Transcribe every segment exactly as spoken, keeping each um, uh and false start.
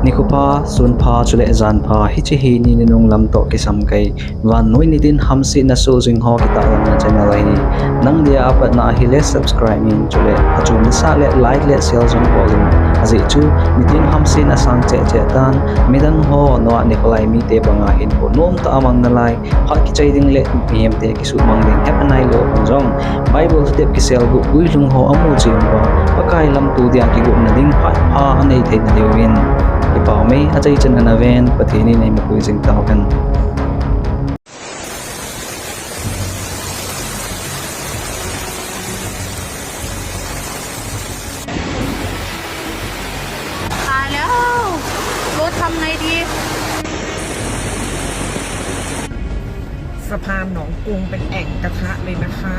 Nikho pha, sun pha, chule jan pha, hiche hi ni nunung lam toh kisam kei. Vannoi nitin hamsetna soh jing ho kitahlanna channel ahi. Nang dia apatna ahile subscribe in, chule achom nasah le like le share jong bol in. Ajeh chu nitin hamsetna sang cheh cheh tan, midang ho noa nikho lai mite banga hinkho nomtah a mang nalai, phat kichai ding le mihemte kisuhmang ding hepha nailou hon jong, Bible step kiselguh guilhung ho amu cheh uva, Pakai lamto dia kigotna ding phat pha anei theina diuvin, kipah mei achaichan ana ven, Pathen in eimapui jing tauhen. Hello. รถทำไงดี สะพานหนองกรุงเป็นแอ่งกระทะเลยนะคะ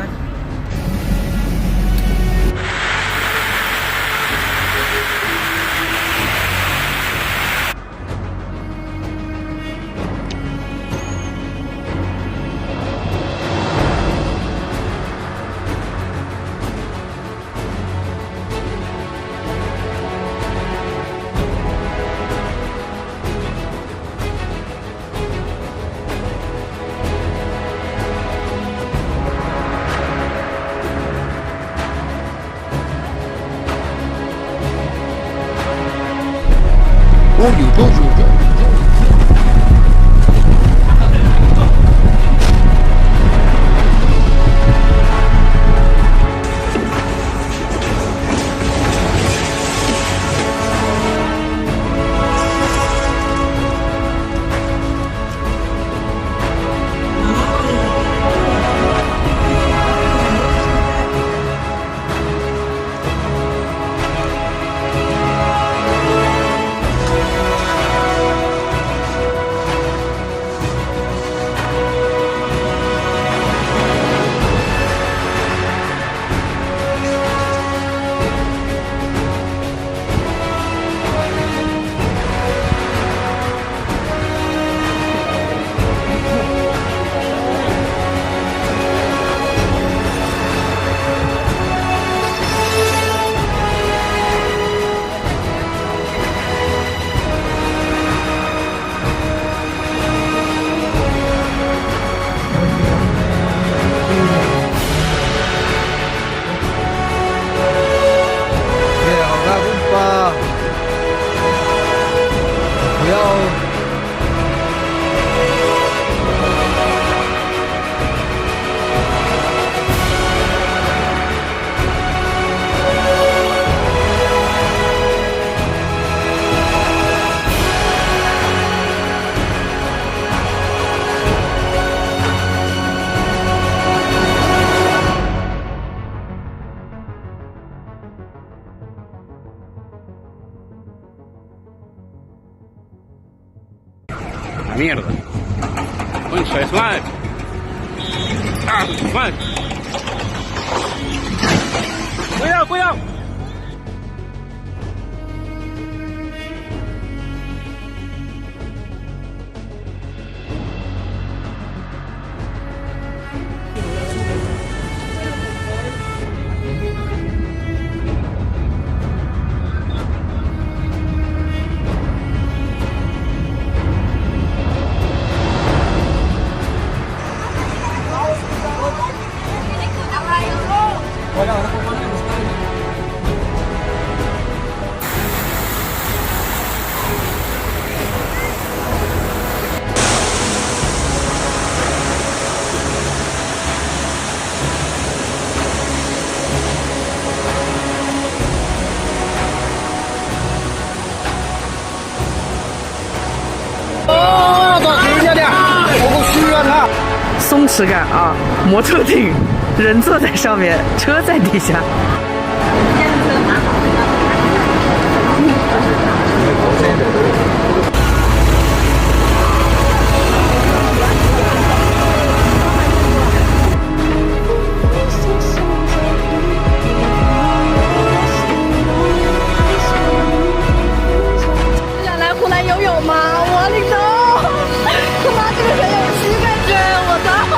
La mierda. Concha de su madre. Ah, su madre. Cuidado, cuidado.松弛感啊，摩托艇，人坐在上面，车在底下。想来湖南游泳吗？我领着，他妈这个水有七个人，我到了。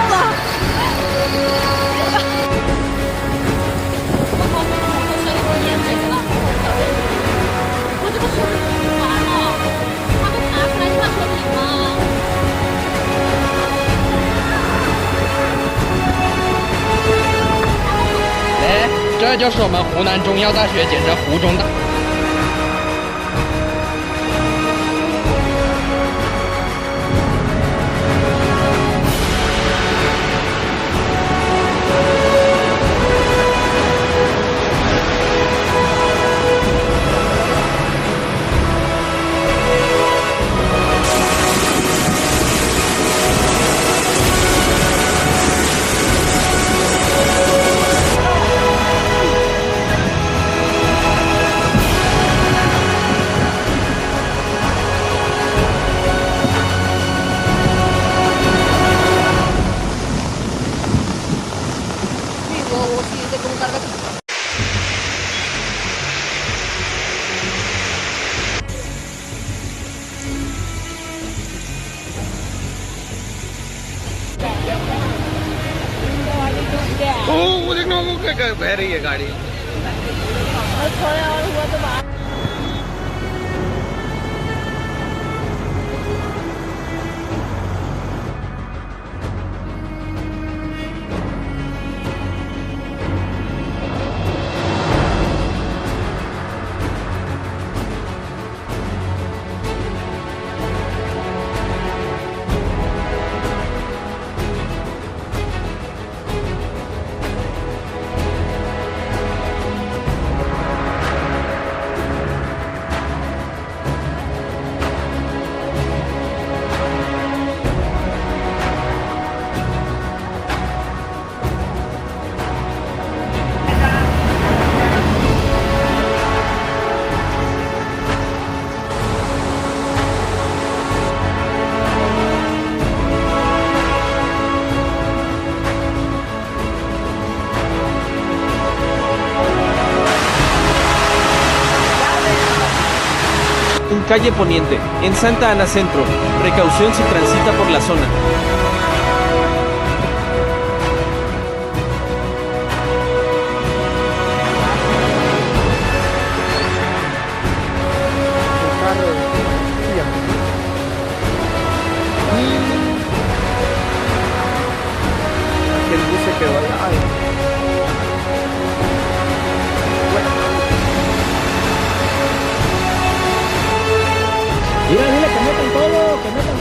我这个水好烦哦。这就是我们湖南中医药大学，简称湖中大。 ओ, वो देखना, वो क्या कर, बह रही है गाड़ी। और थोड़ा और हुआ तो बाहर। En calle Poniente, en Santa Ana Centro, precaución si transita por la zona. El carro, sí, aquí. Aquel bus se quedó allá. Ay. Bueno. Mira, dile que metan todo, que metan